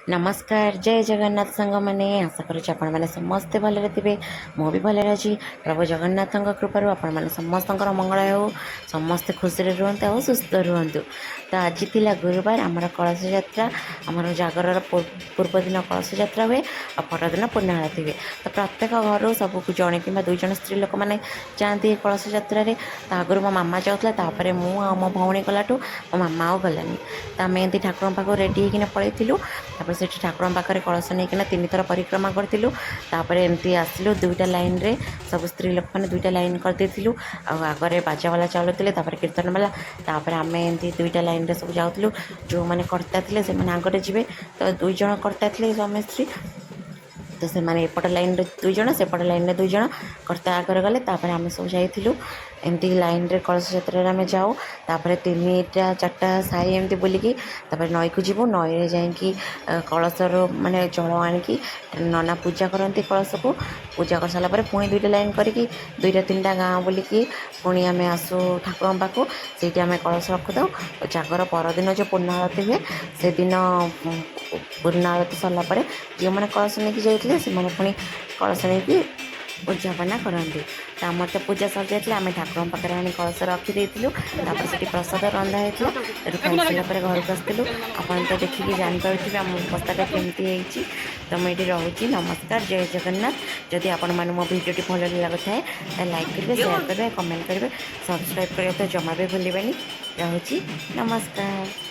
ନମସ୍କାର, ଜୟ ଜଗନ୍ନାଥ ସାଙ୍ଗମାନେ। ଆଶା କରୁଛି ଆପଣମାନେ ସମସ୍ତେ ଭଲରେ ଥିବେ। ମୁଁ ବି ଭଲରେ ଅଛି। ପ୍ରଭୁ ଜଗନ୍ନାଥଙ୍କ କୃପାରୁ ଆପଣମାନେ ସମସ୍ତଙ୍କର ମଙ୍ଗଳ ହେଉ, ସମସ୍ତେ ଖୁସିରେ ରୁହନ୍ତୁ ଆଉ ସୁସ୍ଥ ରୁହନ୍ତୁ। ତ ଆଜି ଥିଲା ଗୁରୁବାର, ଆମର କଳସ ଯାତ୍ରା। ଆମର ଜାଗରର ପୂର୍ବ ଦିନ କଳସ ଯାତ୍ରା ହୁଏ ଆଉ ପରଦିନ ପୂର୍ଣ୍ଣ ଆଳତି ହୁଏ। ତ ପ୍ରତ୍ୟେକ ଘରୁ ସବୁ ଜଣେ କିମ୍ବା ଦୁଇ ଜଣ ସ୍ତ୍ରୀ ଲୋକମାନେ ଯାଆନ୍ତି ଏ କଳସ ଯାତ୍ରାରେ। ତ ଆଗରୁ ମୋ ମାମା ଯାଉଥିଲା, ତାପରେ ମୁଁ ଆଉ ମୋ ଭଉଣୀ ଗଲାଠୁ ମୋ ମାମା ଆଉ ଗଲାନି। ତ ଆମେ ଏମିତି ଠାକୁରଙ୍କ ପାଖକୁ ରେଡ଼ି ହେଇକିନା ପଳେଇଥିଲୁ। ତାପରେ ସେଠି ଠାକୁରଙ୍କ ପାଖରେ କଳସ ନେଇକିନା ତିନିଥର ପରିକ୍ରମା କରିଥିଲୁ। ତାପରେ ଏମିତି ଆସିଲୁ ଦୁଇଟା ଲାଇନ୍ରେ, ସବୁ ସ୍ତ୍ରୀ ଲୋକମାନେ ଦୁଇଟା ଲାଇନ୍ କରିଦେଇଥିଲୁ। ଆଉ ଆଗରେ ବାଜାବାଲା ଚାଲୁଥିଲେ, ତାପରେ କୀର୍ତ୍ତନବାଲା, ତାପରେ ଆମେ ଏମିତି ଦୁଇଟା ଲାଇନ୍ରେ ସବୁ ଯାଉଥିଲୁ। ଯେଉଁମାନେ କର୍ତ୍ତା ଥିଲେ, ସେମାନେ ଆଗରେ ଯିବେ। ତ ଦୁଇ ଜଣ କର୍ତ୍ତା ଥିଲେ, ସ୍ୱାମୀ ସ୍ତ୍ରୀ। ତ ସେମାନେ ଏପଟ ଲାଇନ୍ରେ ଦୁଇ ଜଣ, ସେପଟ ଲାଇନ୍ରେ ଦୁଇ ଜଣ କର୍ତ୍ତା ଆଗରେ ଗଲେ। ତାପରେ ଆମେ ସବୁ ଯାଇଥିଲୁ। ଏମିତି ଲାଇନ୍ରେ କଳସ ଯାତ୍ରାରେ ଆମେ ଯାଉ। ତାପରେ ତିନିଟା ଚାରିଟା ସାହି ଏମିତି ବୁଲିକି ତାପରେ ନଈକୁ ଯିବୁ। ନଈରେ ଯାଇକି କଳସରୁ ମାନେ ଜଳ ଆଣିକି ନନା ପୂଜା କରନ୍ତି କଳସକୁ। ପୂଜା କରିସାରିଲା ପରେ ପୁଣି ଦୁଇଟା ଲାଇନ୍ କରିକି ଦୁଇଟା ତିନିଟା ଗାଁ ବୁଲିକି ପୁଣି ଆମେ ଆସୁ ଠାକୁରଙ୍କ ପାଖକୁ। ସେଇଠି ଆମେ କଳସ ରଖିଥାଉ। ଜାଗର ପରଦିନ ଯେଉଁ ପୂର୍ଣ୍ଣ ଆଳତି ହୁଏ, ସେଦିନ ପୂର୍ଣ୍ଣ ଆଳତି ସରିଲା ପରେ ଯେଉଁମାନେ କଳସ ନେଇକି ଯାଇଥିଲେ, ସେମାନେ ପୁଣି କଳସ ନେଇକି ଉଦଯାପନା କରନ୍ତି। ତ ଆମର ତ ପୂଜା ସରିଯାଇଥିଲା, ଆମେ ଠାକୁରଙ୍କ ପାଖରେ ଆଣି କଳସ ରଖିଦେଇଥିଲୁ। ତାପରେ ସେଠି ପ୍ରସାଦ ରନ୍ଧା ହେଇଥିଲା। ସେଠୁ ଖାଇସାରିଲା ପରେ ଘରକୁ ଆସିଥିଲୁ। ଆପଣ ତ ଦେଖିକି ଜାଣିପାରୁଥିବେ ଆମ ଅବସ୍ଥାଟା କେମିତି ହେଇଛି। ତ ମୁଁ ଏଇଠି ରହୁଛି। ନମସ୍କାର, ଜୟ ଜଗନ୍ନାଥ। ଯଦି ଆପଣମାନଙ୍କୁ ମୋ ଭିଡ଼ିଓଟି ଭଲ ଲାଗୁଥାଏ, ତାହେଲେ ଲାଇକ୍ କରିବେ, ସେୟାର କରିବେ, କମେଣ୍ଟ କରିବେ। ସବସ୍କ୍ରାଇବ୍ କରିବାକୁ ତ ଜମା ବି ଭୁଲିବେନି। ରହୁଛି, ନମସ୍କାର।